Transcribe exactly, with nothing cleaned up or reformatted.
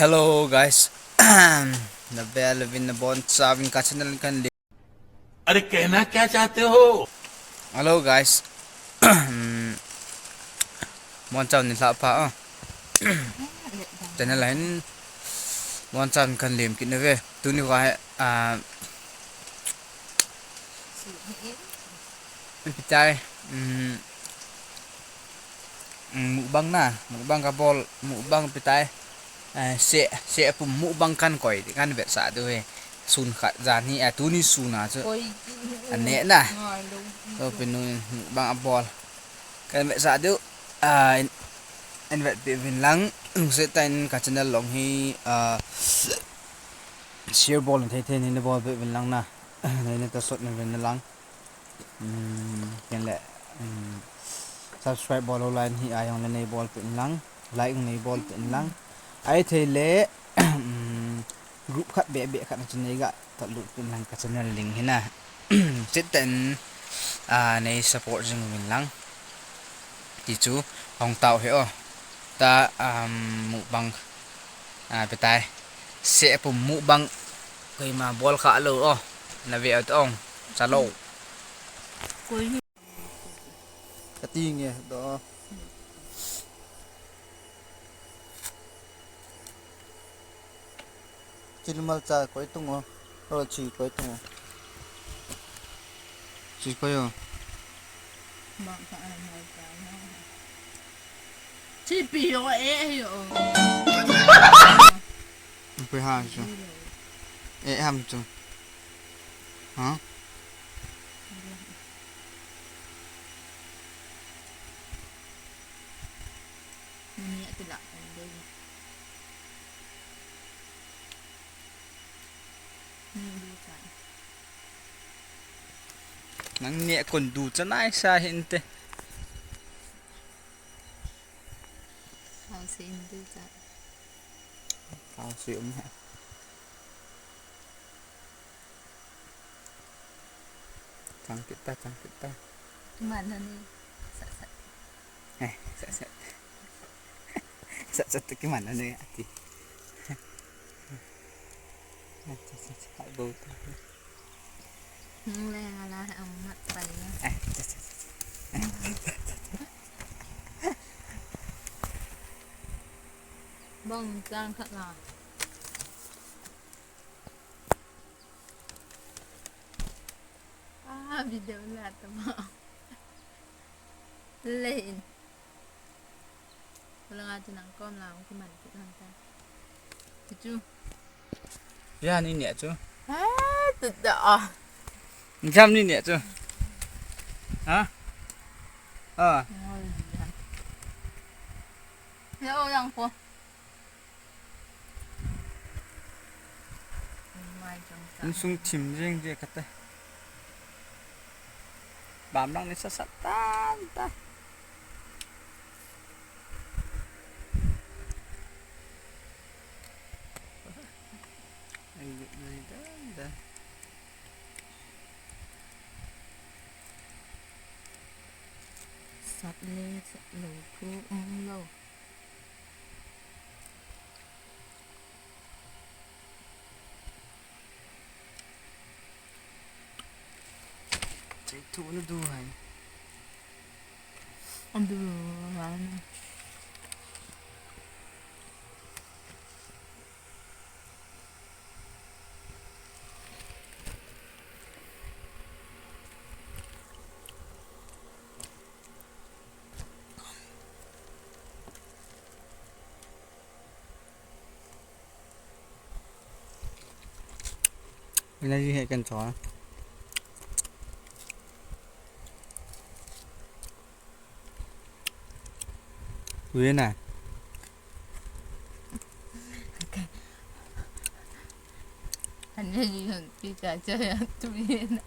Hello guys. Na bel vin na bon chavin ka channel kan le. अरे कहना क्या चाहते हो? Hello guys. Mon chav ni la pa ah. Channel hin mon chav kan lem kit na ve. Tuni va he ah pitai. Mukbang na, mukbang ka bol, mukbang pitai. Eh, se, se pum mukbang kan koi, kan vetsah diu he. Sun khat jan hi, a tuni sun a chu. Koi. Ane na. Ngai lo. So, pinu mukbang a bol. Kan vetsah diu, ah, in, in vet pe vin lang, lungset tah in ka channel long hi, ah, share bol thei thei in bol pe vin lang na. Nei na ta sot na vin lang. Ken le subscribe bol lou lai hi a jong le nei bol peh in lang, like nei bol peh in lang. Ahi thei le group khat beh beh khat na chu nei ga tah lut peh in lang ka channel link hi na. Chit ten nei support jing uvin lang. Ti chu hong tao he o. Ta mukbang a petai. Se pum mukbang koima bol kha lou o. Na ve at ong. Sa lou. Kati nge do. Chili malcha koi tung o. O chi koi tung o. Chi koi o. Chi pi o e yo. Koi ha chu. E ham chu. Ha? Ni ati la. Nang ni kon du cha nai sa hin te. Hao si in du cha. Hao si um ha. Chang kita, chang kita. Mana ni? Sa sa. Eh, sa sa. Sa sa tu ki mana ni ati. Sa sa sa. Hai bau tu. Nung le ngala amat pai na. Eh, sa sa sa. Bang chang khat na. Ah, video la tama. Lein. Wala nga tu nang kom la, ki man tu nang ta. Tu tu. Ya ni ni tu. Ah, tu da ah. Jam ni ni tu. Ha? Ah. Ya o yang ko. Insung thim jeng je kate. Bam lang ni sasat tan ta. Ai, ai, da, da. Sat le, sat lo, thu ong lo. Chai thu na du hai. An du hai. Energy he kan cho. Ui na. Energy hon pi cha cha ya tu ye na.